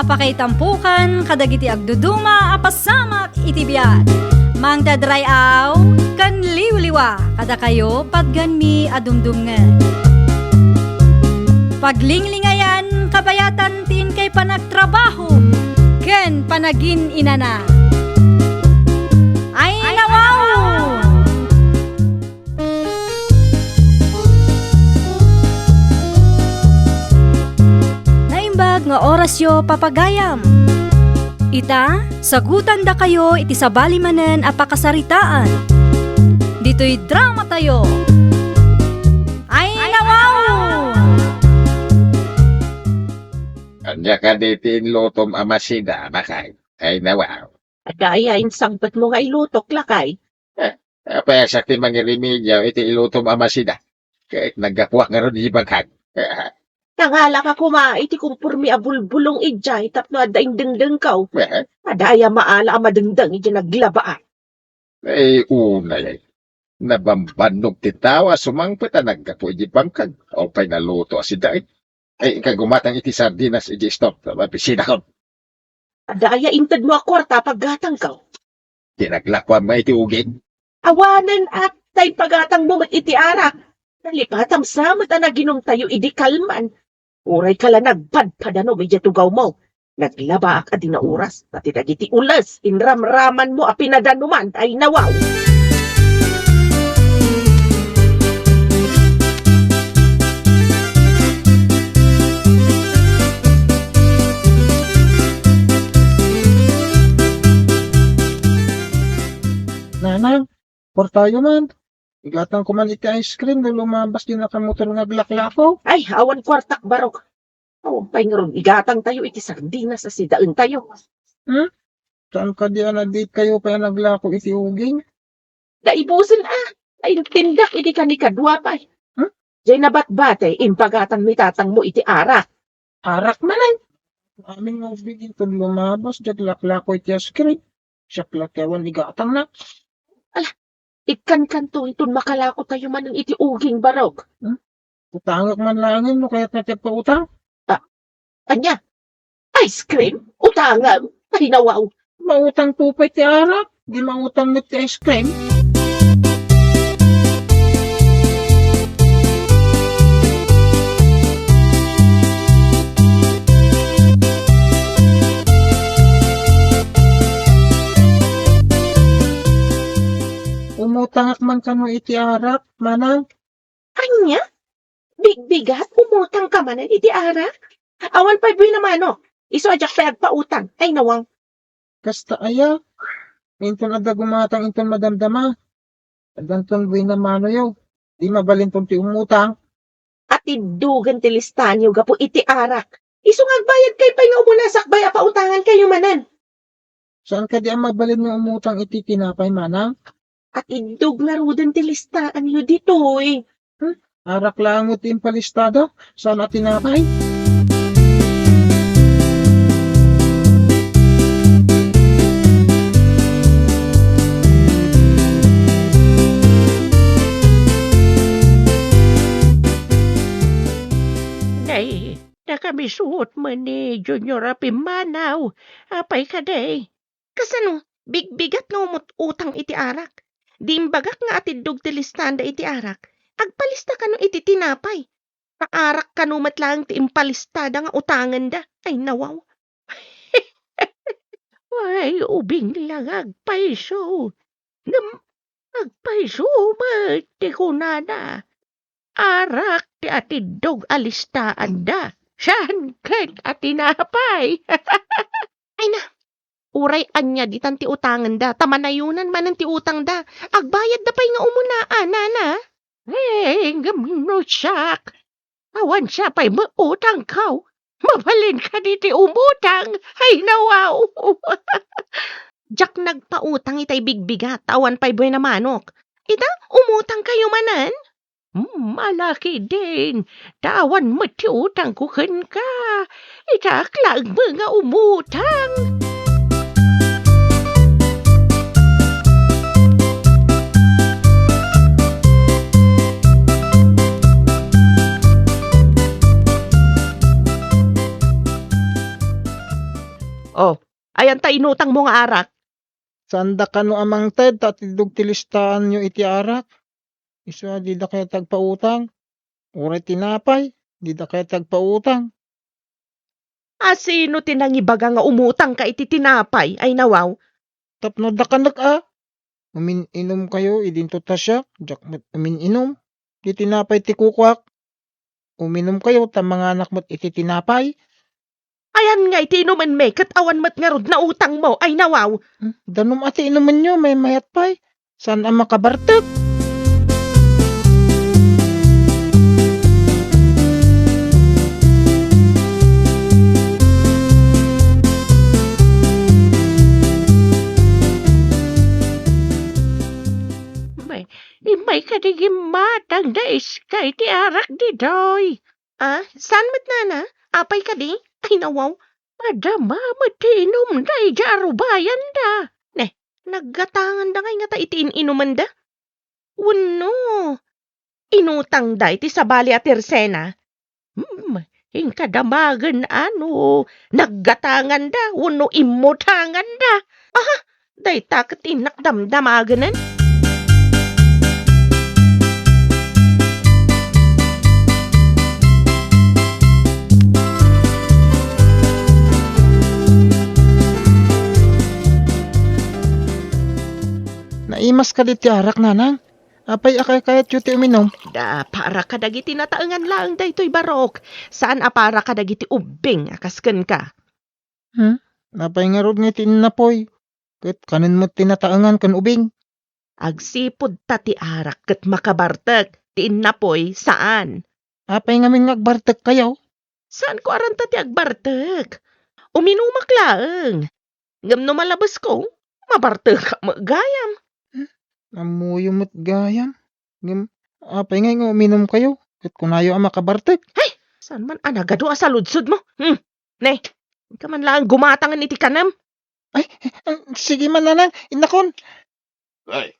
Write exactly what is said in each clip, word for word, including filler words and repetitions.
Pakaitampokan kadagiti agduduma a pasamak iti biag. Mangted ray-aw ken liwliwa kadakayo patganmi a dumdumngeg. Paglinglingayan kabayatan ti inkay panagtrabaho ken panagin-inana. Ay, nawaw! Naimbag nga orasyo, papagayam. Ita, sagutandakayo iti sabali manen a pakasaritaan. Ditoy dramatayo. Ay, nawaw! Ania kadi ti inlutom a masida, lakay? Ay, nawaw. Adda aya insangpetmo nga ilutok, lakay? Eh, apay a siak ti mangirimedyo iti ilutom a masida? Ket naggapuak ngarud iti banghag. Eh, Nangalaka koma iti kumporme a bulbulong idiay tapno adda indengdengko. Eh? Adda aya maala a madengdeng idiay naglabaak? Eh, unay, nabambannog ti tao a sumangpet a naggapu iti banghag. Awan pay naluto a sida, eh. Ay, ika gumatang iti sardinas iti store. Mabisinakon. Adda aya intedmo a kuarta a paggatangko? Ti naglakuam nga iti uging. Awanen a, ta impagatangmo met iti arak. Nalipatam sa met a naginumtayo idi kalman. Uray ka la nagpadpadanom idiay tugawmo. Naglabaak a di naoras, ta ti dagiti ules, inramramanmo a pinadanuman, ay nawaw. Nanang, kuartayo man. Igatangko man iti ice cream no lumabas ti nakamotor nga aglaklako. Ay, awan kuartak, barok. Awan pay ngarud igatangtayo iti sardinas a sidaentayo. Hmm? Saan kadi a naditkayo pay a naglako iti uging? Naibusen a, naintindak idi kanikadua pay. Hmm? Diay nabatbati, impagatang ni tatangmo iti arak. Arak manen. Amin nga ubing inton lumabas, diak laklako iti ice cream. Siak la ti awan igatangna. Ala, ikkankanto inton makalakotayo manen iti uging, barok. Hmm? Utangek man laengen no kayatna ti agpautang. Ah, ania? Ice cream? Utangem? Ay, nawaw. Mautangko pay ti arak, di mautang met ti ice cream. Umutangak man kano iti arak, manang. Ania? Bigbigat, umutangka manen iti arak? Awan pay buin a mano. Isu a diak pay agpautang. Ay, nawang. Kasta aya? Inton adda gumatang inton madamdama. Addanton buin a manoyo. Di mabalinton ti umutang. Atiddogen ti listaanyo gapu iti arak. Isu nga agbayadkayo pay nga umuna sakbay a pautangankayo manen. Saan kadi a mabalin nga umutang iti tinapay, manang? Atiddog ngaruden ti listaanyo ditoy. Hmm? Arak laeng ti impalistada, saan a tinapay? Nay, nakabisuot man ni Junior a pimmanaw. Apay kadi? Kasano, bigbigat nga umut-utang iti arak? Di imbagak nga atiddog ti listanda iti arak. Agpalista kano iti tinapay. Ta arak kano met laeng ti impalistada nga utangenda. Ay, nawaw. Ay, ubing la nga agpayso. Ngem agpayso met ti kunana. Arak ti atiddog a listaanda. Saan ket a tinapay. Ay na, uray ania ditan ti utangenda, ta manayonan manen ti utangda. Agbayadda pay nga umuna, a, nana? Eh, ngem no siak, awan sa pay mautangko. Mabalin kadi ti umutang? Ay, nawaw! Diak nagpautang itay bigbigat, awan pay buena manok. Ita, umutangkayo manen? Hmm, malaki din. Ta awan met ti utangko kenka. Itaak laeng nga umutang. Ayan ta inutangmo nga arak. Saanda kano a mangted ta atiddog ti listaanyo iti arak? Isu a dida kayat agpautang. Uray tinapay, dida kayat agpautang. A sino ti nangibaga nga umutangka iti tinapay, ay nawaw? Tapno dakanek a. Umin-inumkayo idinto ta siak, diak met umin-inum. Ti tinapay ti kukuak. Uminumkayo ta manganak met iti tinapay. Ayan nga iti inumenmi, ket awan met ngarud nautangmo, ay nawaw. Hmm, danum a ti inumenyo, maymayat pay. Saan a makabartek? Bay, immay kadi gimmatang da iskay ti arak ditoy. Ah, saan met nana? Apay kadi? Ay, nawaw. Madama met ti inumda idiay arubayanda. Ne, naggatanganda ngay ngata iti in-inumanda? Wenno, inutangda iti sabali a tersena? Hmm, inka damagen a no naggatanganda wenno immutanganda. Aha, dayta ket innak damdamagenen. Naimas kadi ti arak, nanang? Apay a kaykayatyo ti uminum? Da, para kadagiti nataengan laeng daytoy barok. Saan a para kadagiti ubbing a kas kenka. Hmm? Apay ngarud nga iti innapoy? Ket kanen met ti nataengan ken ubing? Agsipud ta ti arak ket makabartek, ti innapoy, saan. Apay ngamin nga agbartekkayo? Saanko aranta ti agbartek. Uminumak laeng. Ngem no malabesko, mabartekak met gayam. Hmm? Ammoyo met gayam. Ngem, apay ngay nga uminumkayo? Ket kunayo a makabartek. Hay! Saan man a nagadu a saludsodmo? Hmm. Ne, inka man laeng gumatangen iti kanem. Ay, ah, sige man, nanang, innakon. Ay,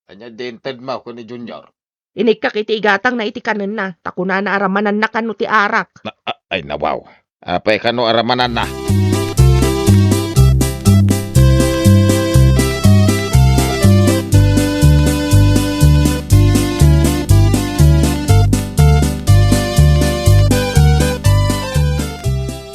ania di intedmo ken ni Junior? Inikkak iti igatangna iti kanenna, ta kunana a ramananna kano ti arak. Na, a-, ay, nawaw. Apay kano a ramananna?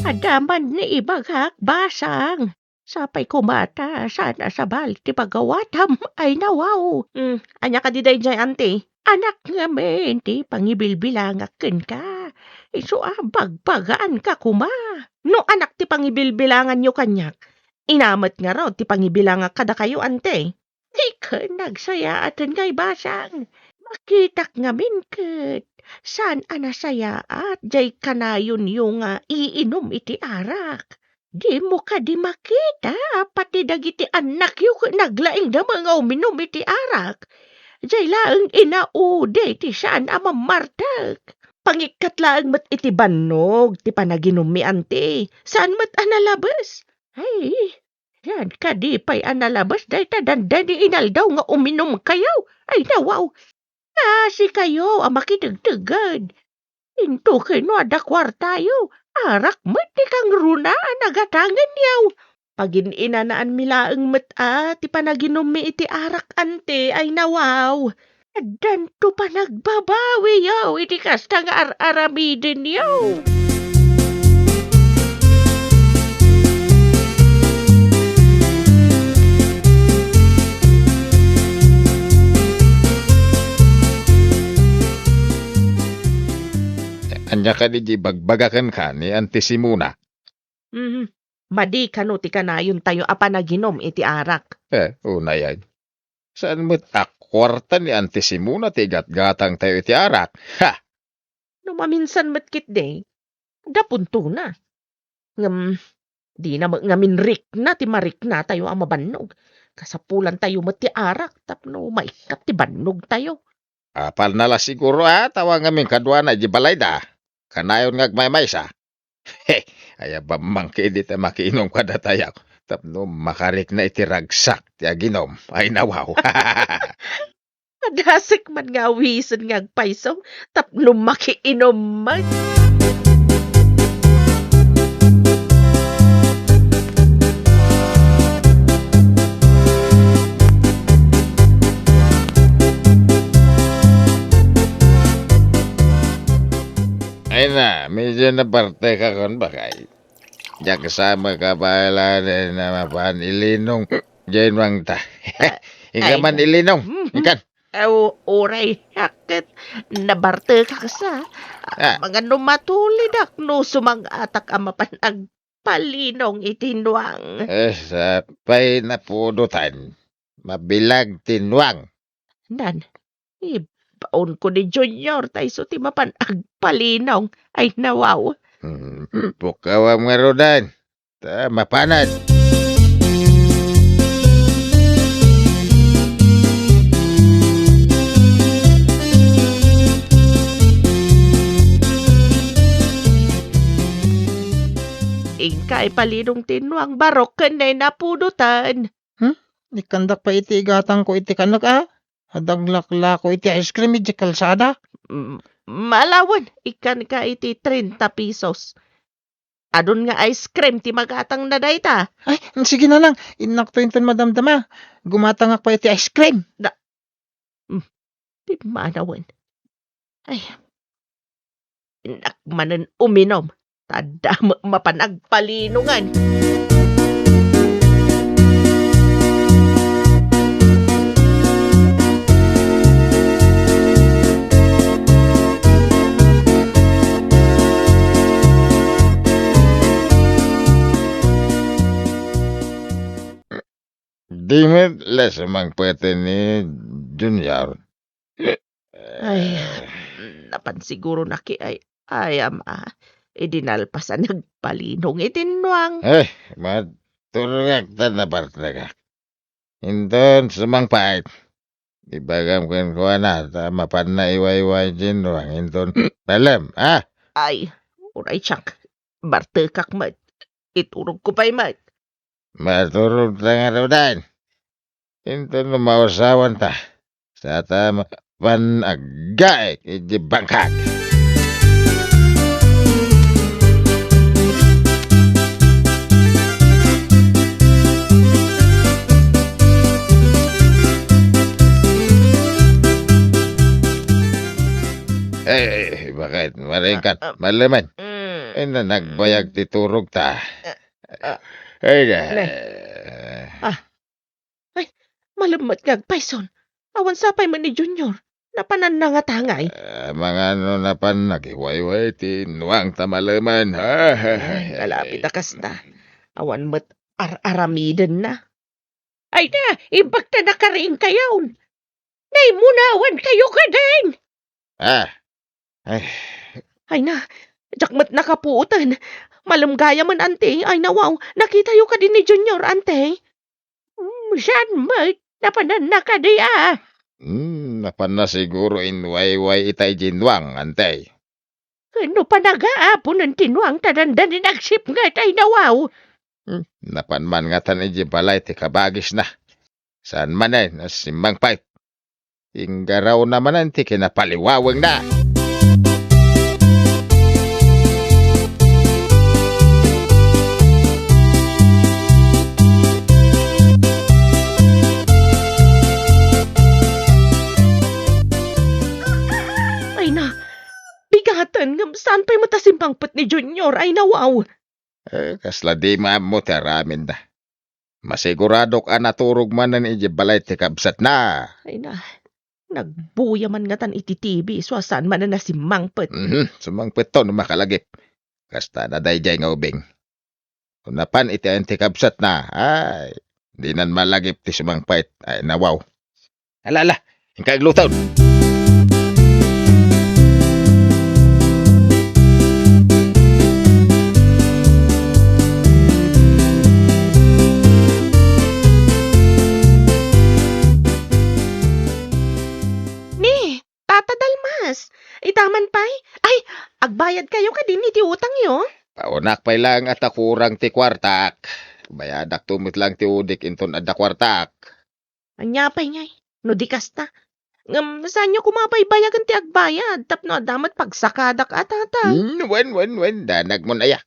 Adda man ni ibagak, basang. Sapay koma ta saan a sabali ti pagawatam, ay nawaw. Hmm, ania kadi daydiay, anti? Anak ngamin ti pangibilbilangak kenka. Isu a bagbagaanka koma. No anak ti pangibilbilanganyo kaniak, ina met ngarud ti pangibilangak kadakayo, anti? Diken nagsayaaten ngay basang. Makitak ngamin ket saan a nasayaat jay kanayonyo nga iinum iti arak. Dimo kadi makita a pati dagiti annakyo ket naglaingda met nga uminum iti arak. Jay laeng inaudi ti saan a mammartek. Pangikkat laeng met iti bannog ti panaginummi, anti. Saan met a nalabes. Ay, saan kadi pay a nalabes dayta dandani inaldaw nga uminumkayo? Ay, nawaw. Naasikayo a makidegdeged. Into ken no adda kuartayo, arak met ti kangruna a nagatangenyo. Pagin-inanaanmi laeng met a ti panaginummi iti arak, anti, ay nawaw. Addanto panagbabawiyo iti kasta nga ar-aramidenyo. Ania kadi ti ibagbagakenka ni Auntie Simona? Mhm. Madi kano ti kanayontayo a panaginum iti arak. Eh, unay ay. Saan met a kuarta ni Auntie Simona ti igatgatangtayo iti arak? Ha! No maminsan met ketdi, adda puntona. Ngem, dina met ngamin rikna ti mariknatayo a mabannog. Kasapulantayo met ti arak tapno maikkat ti bannogtayo. Apalna la siguro a tawa ngamin kaduana idiay balayda. Kanayon nga agmaymaysa. He, aya bamman ketdi ta makiinum kadatayo tapno makarikna iti ragsak ti aginum. Ay, nawaw. Madasek man nga awisen nga agpayso tapno makiinum man. Medyo nabartekak kon, bakay. Diak sa makabala na mapan ilinong. Diyan mang ta. Ah, inka ay, man ilinong. Mhm. Inkan. Aw, uray, ket nabartekak sa. Ah. Mangano matulidak no sumang-atak a mapan agpalinong iti nuang. Eh, sa pay napudotan. Mabilag ti nuang. Nan, ibaonko ni Junior ta isu ti mapan agpalinong. Ay, nawaw. Hmm, pukkawam ngaruden. Ta mapanen. Inka ipalinong ti nuang, Barok, ken nay napudotan. Hmm? Ikkandak pay iti igatangko iti kanek a? Adda aglaklako iti ice cream iti kalsada? Mm, malawen, ikkanka iti treinta pesos. Adun nga ice cream ti magatangna dayta. Ay, sige na lang. Innakto inton madamdama. Gumatangak pay iti ice cream. Da-, mm, ti manawen. Ay, innak manen uminom. Ta adda met mapan agpalinongan. Di met la sumangpet ni Junior. Ay, napan siguro naki ay, ay, ama. Idi nalpasan nagpalinong iti nuang. Eh, maturagak ta napartagak. Inton sumangpet. Ibagam kenkuana ta mapanna iwayway ti nuang inton alam, ah? Ay, uray siak. Bartekak met. Iturogko pay met. Maturog ta ngaruden. Inton no mausawanta, sa ta mapan aggaek iti bangkag. Eh, eh, bakit? Maringkat, ah, ah, malemen. Mm. Eh, na, nagbayag ti turog ta. Ah, ah. Ay, ne. Ah. Ay, malem met nga agpayson. Awan sapay met ni Junior. Napananna nga tangay. Ah, mangano napan nagiwayway ti nuang ta malemen. Ay, kalapit a kasta. Awan met ar-aramidenna. Ay na, imbag ta nakariingkayon. Naimunawan kayo kadeng! Ah. Ay. Ay na, diak met nakapuoten. Malem gayamen, ante. Ay na, wow, nakitayo kadi ni Junior, ante? Mm, saan met? Napananna kadi, ah? Hmm, napanna siguro inwayway ita idiay nuang, ante. No panagaapunen ti nuang ta dandanin agsipnget, ay na, wow. Hmm, napan man ngatan idiay balay ti kabagisna. Saan manen a simmangpet. Inggarawna manen ti kinapaliwawengna. Ay na, bigaten, ngem saan pay met a simmangpet ni Junior, ay na, wow. Eh, kasla di maammo ti aramidna. Masiguradok a naturog manen idiay balay ti kabsatna. Ay na, nagbuya man ngatan iti T V, isu a saan manen a simmangpet. Mhm, sumangpetto no makalagip. Kasta na daydiay nga ubing. No napan iti ayan ti kabsatna, ay, dinan malagip ti sumangpet. Ay, nawaw. Ala, ala, inka agluton. Ni, Tata Dalmas, ita man pay? Ay, agbayad kayo kadin iti utangyo? Paunak pay lang a ta kurang ti kuartak. Bayadakto met lang ti udik inton adda kuartak. Ania pay ngay, no di kasta? Ngem saanyo koma a baybayagen ti agbayad tapno adda met pagsakadak a, tata? Hmm, wen, wen, wen, danagmon aya.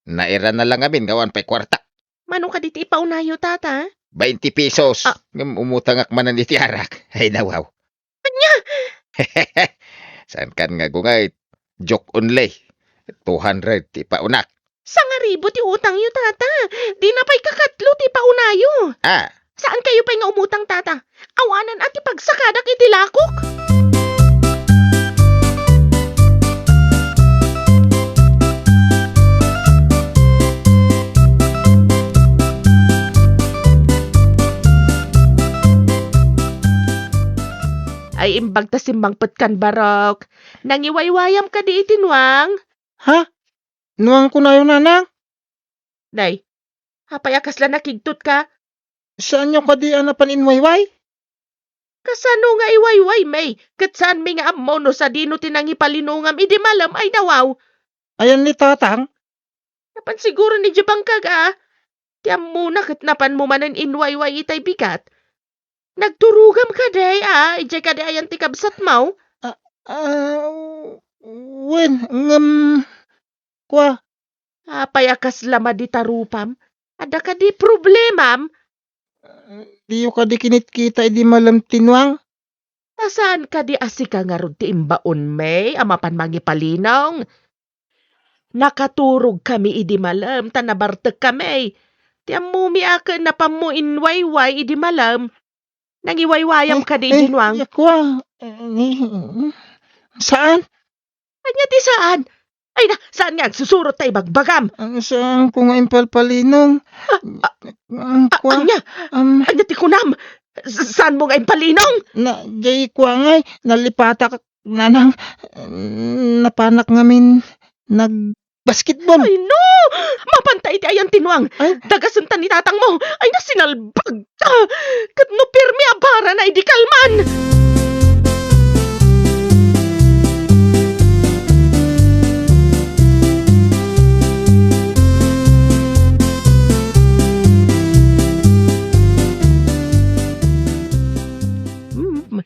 Nairana lang amin nga awan pay kuarta. Mano kadi ti ipaunayo, tata? Bainti pesos. Ah. Ngem umutangak manen iti arak. Ay, nawaw. Ania? Saan kan nga gungay? Joke only. Two hundred ti paonak. Sangaribu ti utangyo, tata. Dina pay kakatlo ti paonayo. Ah. Saan kayo pay nga umutang, tata? Awanan a ti pagsakadak iti lakok. Ay, imbag ta simmangpetkan, Barok. Nangiwaywayam kadi iti nuang? Ha? Nuang kunayo, nanang? Nay, apay a kasla nakigtotka? Saanyo kadi a napan inwayway? Kasano nga iwayway, May? Ket saanmi nga ammo no sadino ti nangipalinongam idi malem ay dawaw. Ayan ni tatang? Napan siguro ni Jebang kaga. Ti ammona ket napanmo manen inwayway itay bigat. Nagturogam kadi, a? Idiay kadi ayan ti kabsatmo? Ah, ah, wen, ngem, kua. Apay a kasla madi tarupam? Adda kadi problemam? Diyo kadi kinitkita idi malem ti nuang? Ta saan kadi a sika ngarud ti imbaonmi a mapan mangipalinong? Nakaturogkami idi malem ta nabartekkami. Ti ammomi a ken napanmo inwayway idi malem. Nangiwaywayam kadi idi nuang? Eh, kua, eh, saan? Ania ti saan? Ay na, saan nga agsusurot ta ibagbagam? Ang saanko nga impalpalinong. Ah, ah, ah, kua, ania? Ania ti kunam? S-, saanmo nga impalinong? Na, jay kua ngay, nalipatak, nanang, napanak ngamin nagbasketball. Ay, no! Mapanta iti ayan ti nuang. Ay. Dagasenta ni tatangmo. Ay, nasinalbag. Ah, ket no pirmi a barana idi kalman! Mm,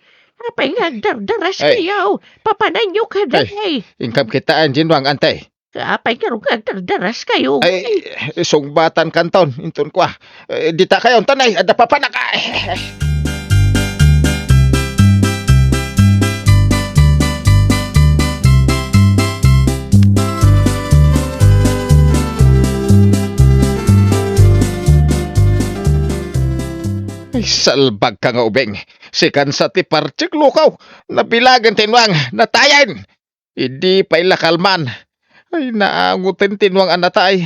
apay nga agdardaras kayo? Papananyo kadi? Ay, inkam kitaan, Jinwang, antay. Apay ngarud nga agdardaras kayo? Ay, sungbatan kanton, inton kua. Eh, dita kayo, tanay, adda papanak, ay. Ay, salbag ka nga ubing. Sikan sa ti parchek lukaw. Nabilagen ti nuang, natayen. Idi pay la kalman. Ay, naangoten ti nuang a natay.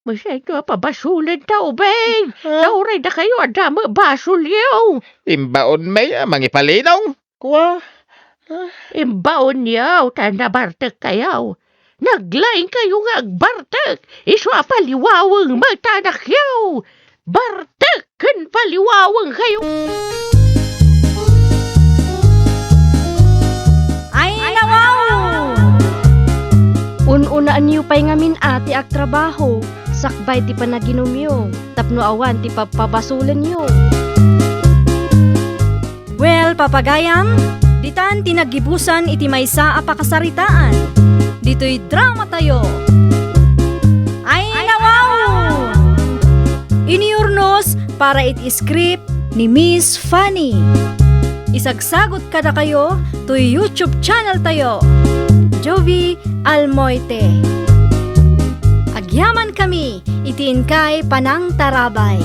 Masayka, pabasolenta, ubing. Ah? Nauray dakayo a damo basolyo. Imbaonmi a mangipalinong. Kua? Ah? Imbaonyo ta nabartek kayo. Naglaing kayo nga agbartek. Isu a paliwaweng met anakyo. Bartek ken paliwaweng kayo. Ay, nawaw! Un-unaenyo pay ngamin a ti agtrabaho, sakbay ti panaginumyo, tapno awan ti pappabasolenyo. Well, papagayam, ditan ti naggibusan iti maysa a pakasaritaan. Ditoy dramatayo. Ay, nawaw! Inurnos para iti script ni Miss Fanny. Isagsagot kadakayo toy YouTube channel tayo, Jovie Almoite. Agyaman kami iti inkay panangtarabay.